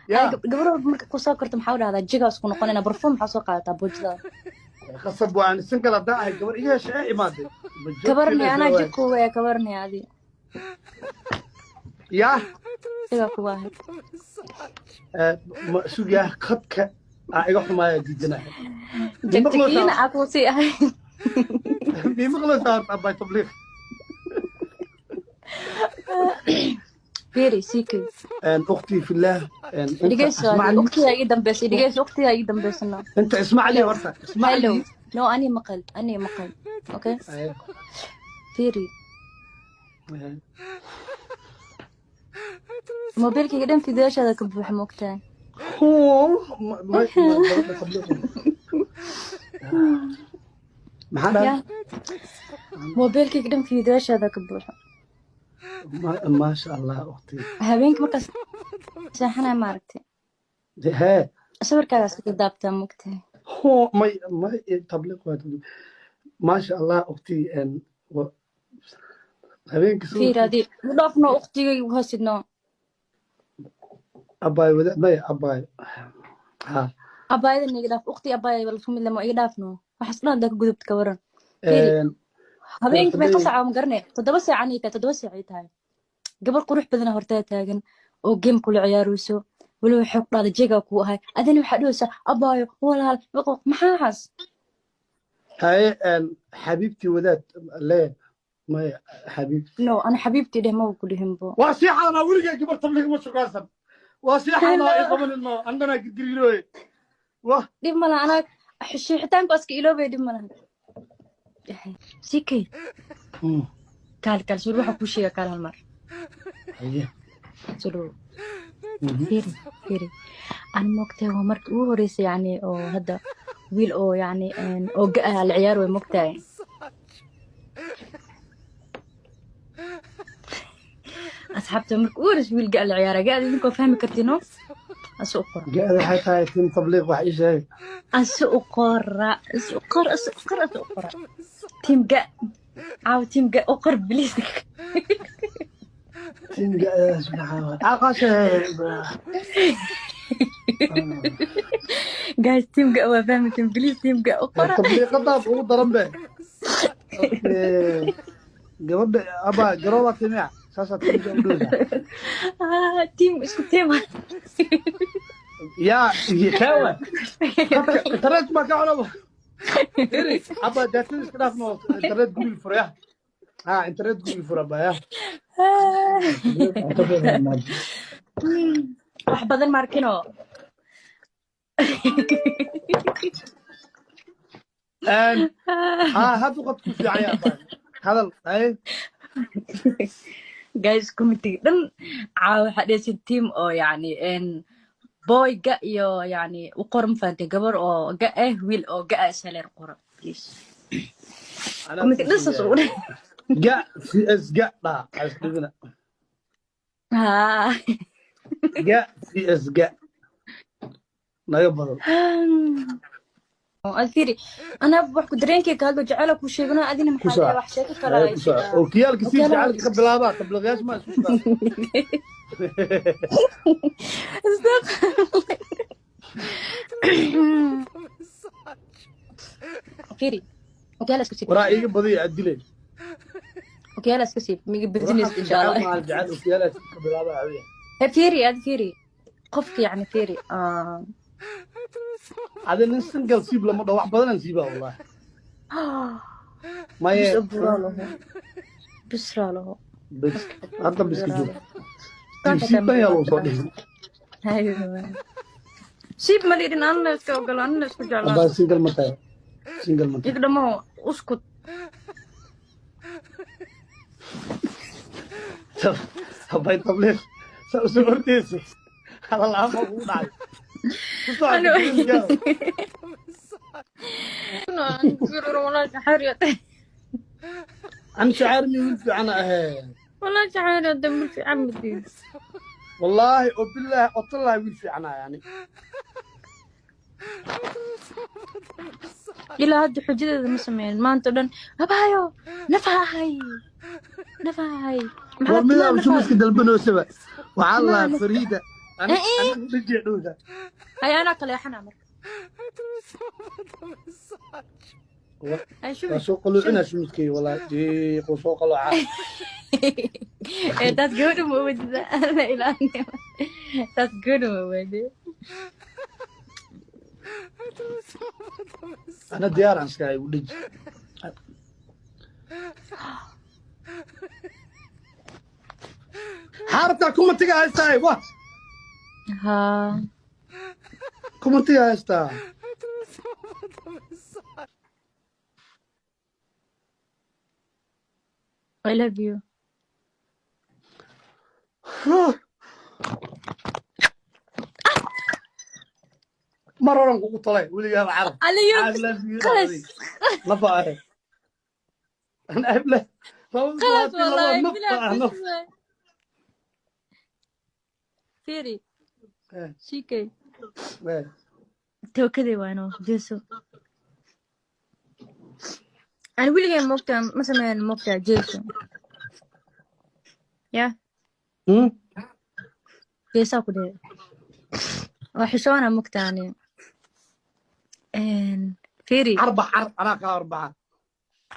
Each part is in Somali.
Ya. Gabar walba marka kusoo korto, maxaa u dhahdaa? Jigaas ku noqonayna, barfuum maxaa soo qaadataa boojada? Khasab waan single haddaan ahay, gabar iga hesha ee imaaday. Ma joogtiin. Kabarnay anaa. Waay. Jig kuwa ee kabarnay adi. Ya. Jigaa kuwa ahay. Ma sugaa, khadka aa iga xumaaya diidanahay. Jagjagiina aa kuu sii ahay. Mii maqlaysaa horta, abay Tabliiq? Fiiri, sikay. Ukhtii fillaah, inta Dhegeyso. ismac Adi li. Waqtigaa ii dambeysa, dhegeyso, waqtigaa ii dambeysana. Inta ismac li horta, ismac Hello. li. No, ani maqal, ani maqal, okay? Fiiri. Mobilkayga dhan fideyaashaada ka buuxa, moogtahay? Huu, gabadha Tabliiq maxaa dhahay? Ya, mobilkayga dhan fideyaashaada ka buuxa. Maasha Allah, ukhtii. Habeenkii markaas seexanaya, maaragtay? Hee. Sawirkaagaas ku daabtaa, moogtahay? Huu, may Tabliiq waa Tabliiq, maasha Allah, ukhtii. Habeenkii Fiiri. sawirkii. Adi u dhaafno, waqtigay hoosidno. Abaay wada may abaay ha. Abaayadan iga dhaaf, waqti abaaya lasku mid lama iga dhaafno. Waxaas dhan haddaa ka gudubta, ka waran? Fiiri. Habeenkii meeqa saaca ma garanay? 7 saacan ay tahay, 7 saac ay tahay. Gabar qurux badana hortaa taagan oo game kula ciyaarayso, weliba waxay ku dhahday jegaa kuu ahay. Adina waxaa dhahaysaa abaayo, walaal, boqoq, maxaa xaas? Haye, xabiibtii wadaad lee maya xabiibti. No, ana xabiibtii dheh maba ku dhihinbo. Waa sii xadanaa, weligay gabar Tabliiq ma shukaansan. Waa sii xadanaa, i qabanin no andhanaa girgiriirooye wah. Dhib malaha, anaa shiixitaanku aska iloobay, dhib malaha. Sikay. Kaal, kaal suur, waxa kuu sheega, kaal hal mar. Haye. Soo dhawow. Fiiri, fiiri, ani moogtahay waa markii ugu horeysay yani oo hadda wiil oo yani oo ga la ciyaar way, moogtahay? Asxaabta, markii ugu horeysay wiil ga la ciyaara, ga idinkoo fahmi kartino, asu u qora. Ga-da waxay tahay tin Tabliiq, wax ii sheeg. Asu u qora, asu u qora, asu u qora, asu u qora. Team ga caawa, team ga u qor, please. Tin ga-daas maxaa waay aqashe? Guys, team ga waa fahmi, please, team ga u qora. Tabliiqadaas ugu daran be. Okay. Gabadha abaa garoobaa timiya saasaa team ga u dhowdaa. Ah, team isku team. Yaa keewa khadka internet baa ka cunaba. Iri abaa, daatada iska dhaaf no, internet guriga fura ya ha, internet guriga fura baa ya. Wax badan maarkino. Ha, haddu qadku fiican yahay abaa, hadal haye. Guys, committee dhan caawa waxaa dhehaysin team oo yani boy ga iyo yani u qor, ma fahantay? Gabar oo ga ah, wiil oo ga ah isheleen, qora please. Anaa Committee kuu dhan saas ugu sheegaya. dheh. Ga cs ga dhaa asdhibina. Ha. Ga cs ga naga badan. Ad fiiri, anaa wax ku dareenkay ka hadlo, jecela ku sheegano, adina ku maxaa saac leeyahay? Wax sheeko kale haye ay ku saac sheegaa. Okiyaalka sii Okiyalaha jacaylka ka bilaabaa, tabliiqyaasha ma isku shubaa. Fiiri, okiyaala isku siib. Waraa iiga badiya adile. Okiyaala isku siib, miga bedinaysid waxaas insha jecel Allah. Maal jecel okiyaalaas ka bilaabaa awiya. Fiiri, ad fiiri, qofka yani fiiri. Adi nin single siib lama dhaho, wax badanaan siibaa wallahi. Maye. Bis buraaloho, bisraaloho. Bis hadda biska joog, siib siib dhan yaa loo soo dhihin. Siib ma liidhin, anna iska ogolo, anna isku jeclaa. Abaa, single ma tahay? Single ma tahay? Igdhamo uskut. Habay Tabliiq saa usoo ordayso, hadal la'aan baa kugu dhacay, ku soco fikirkaada. An shacaar mi wiil fiican ahee. Wallaahi oo bilaahi oo tallaahi wiil fiican ah yani. Ilaa hadda xujadeeda ma sameyn, maanta o dhan abaayo nafahay nafahay. War Maxaa midaa timaa shumiska dalbanoosaba waxaa timaha la Fariida. Ani ani dhijiya dhowda. Hay, anaa kaleexana marka. Hay. Waa Shumis. Soo qaluucina shumiskay, walaa jiiqu soo qalooca. Ee, taas gabadha ma wadida, alla ilaaliyo, taas gabadha ma wadi. Ana diyaar aan iska igu dhiji. Xaarabtaa kumatiga haystaa wa. Haa. Kumatiga haystaa. I love you. Mar horan kugu talay weligaaba carab. Aliyo. I love you. Khalas. Nafa ahe. Ana able. خلاص والله. Naf bilaa ah naf. Fiiri. Eh, shikay. Eh. Tookaday waano jeeso. Ani weligay moogtaa ma sameyn, moogtaa jeeso ya. Hmm? Jeesaa ku dhehe, waa xishoona moogtaa ani. Fiiri. Arbac car anaa kaa arbaca.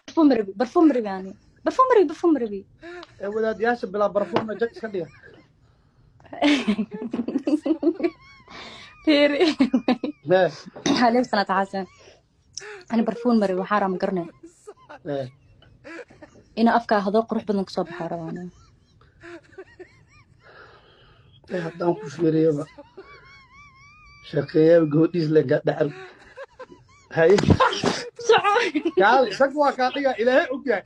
Barfuum rabi, barfuum rabi, ani barfuum rabi, barfuum rabi. Ee, wadaadyaasha bilaa barfuuma jag iska dhiga. Fiiri. Eh, عليه الصلاة xasan, ani barfuun mari waxaa raa ma garanay. Eh. Ina afkaa hadoo qurux badan kasoo baxaa rabaa. Eh, haddaan ku fiiriyaba shaqeeyaa gabadhiis le dhacal haye. Soco. Kaal isag waa kaa dhiga, Ilaahay og yahay.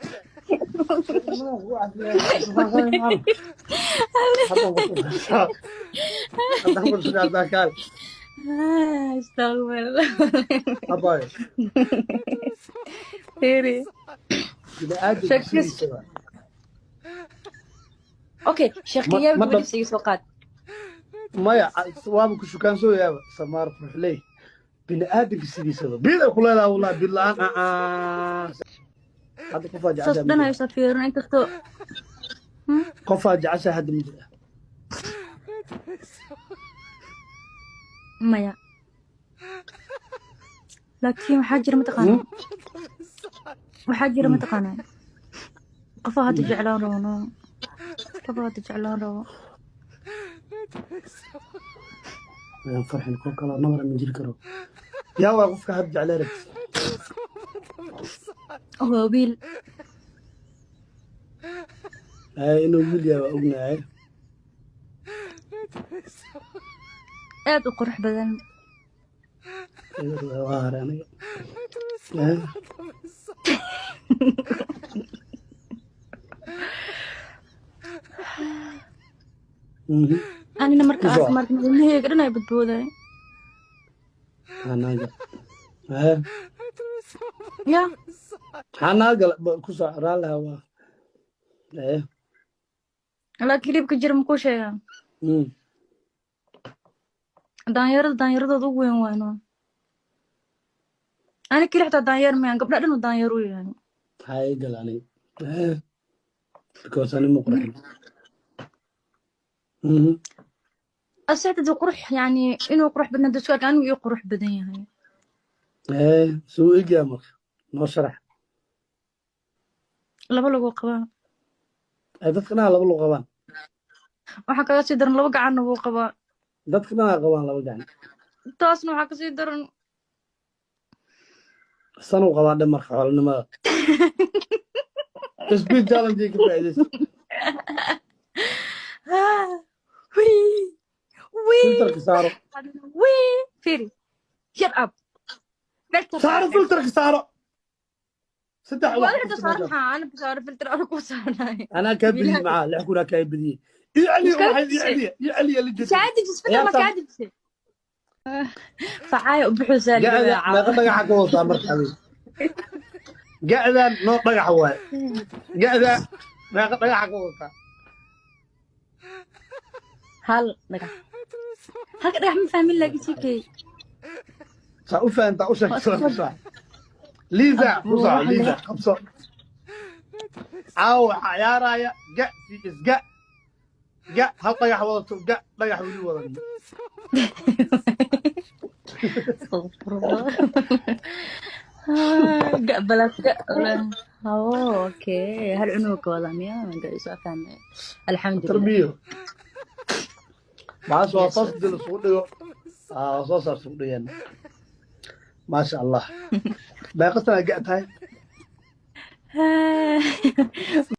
Haddaan ku fiiriyaa kaal. Astagfirullah. Abayo. Fiiri. Bini'aadamka sidiisaba Okay, sheekeeyaa. Ma Gabadhiisa iga soo qaad. Maya, waaba ku shukaansoyaaba samaar quruxley. Bini'aadamka sidiisaba bid ay ku leedahay, wallahi bid la'aan hadda qofaa Saas jeceshahay dhan ma jira. Haysa fiirin inkastoo Qofaa jeceshahay hadda ma jira? Maya, laakiin waxaa jira mataqaanaa, waxaa jira mataqaanaa qofaa hadda jeclaan rabo, no, qofaa hadda jeclaan rabo. Ayaan farxin koo kaloo namara ma jiri karo. Yaa waa qofka hadda jeclee rabti? Waa wiil. Ay, inuu wiil yahay waa ognahay. Aad u qurux badan. Waa hare aniga. Eh, Anina marka Ku arko soo. Marka ilmaheyga dhan ay badbooday. Maxaa naa gala? Eh, ya. Maxaa naa gala? Ku soo raalliha waa. Eh, Laakiin dhibka jira makuu sheegaa? Daanyarada daanyaradooda ugu weyn waano. Ani keli xitaa daanyeer mayaan, gabdha dhan uu daanyeer u yahay. Maxaa ii gala aniga? Eh, because ani ma qurxin. Asixda qurux, yani inuu qurux badnaa dadku arka, anigu ii qurux badan yahay. Eh, suu egyaa marka? Noo sharax. Laba lagu qabaa. Ay, dadka dhan laba loo qabaan. Waxaa kaga sii daran laba gacanna wuu qabaa. Dadka dhan qabaan laba gacan. Taasna waxaa kasii daran Sanuu qabaa dhan marka xoolanimada. Speed challenge ka faa'iidaysta. Wii wii. Filterka saaro. Wii, firi, shut up. Filter. Saaro, filterka saaro. Saddex wax. Waa inta saaran, maxaa ana saaro filter ana ku saarnay? Anaa kaa bediyey maxaa 6,000 kaa bediyey. Ii celiya, waxay ii celiya, ii celiya la jirta. Kaa dejis filter, ma kaa dejisay facaaya u buxuusaa. Gacda meeqa dhagaxa ka wadaa marka adiga? Gacdan noo dhagax waaye. Gacda meeqa dhagaxa ka wadaa? Hal dhagax, halka dhagax ma fahmin, laakiin sikay. Saa u fahantaa u sheegto ku soco. Liisa, ku soco Liisa, qabso. Caawa waxaa ciyaaraya ga fi isga. Ga hal dhagax wadato, ga dhagax weli wadan. Astagfirullah. Ga balaas ga. Oh, okay, hal cunug ka wadaa miya? Soo fahmay, alxamdulilah. Tarbiyo maxaa soo toos dil isugu dhigo? Waa soo saar isugu dhigeen, maasha Allah. Meeqa sana ga tahay?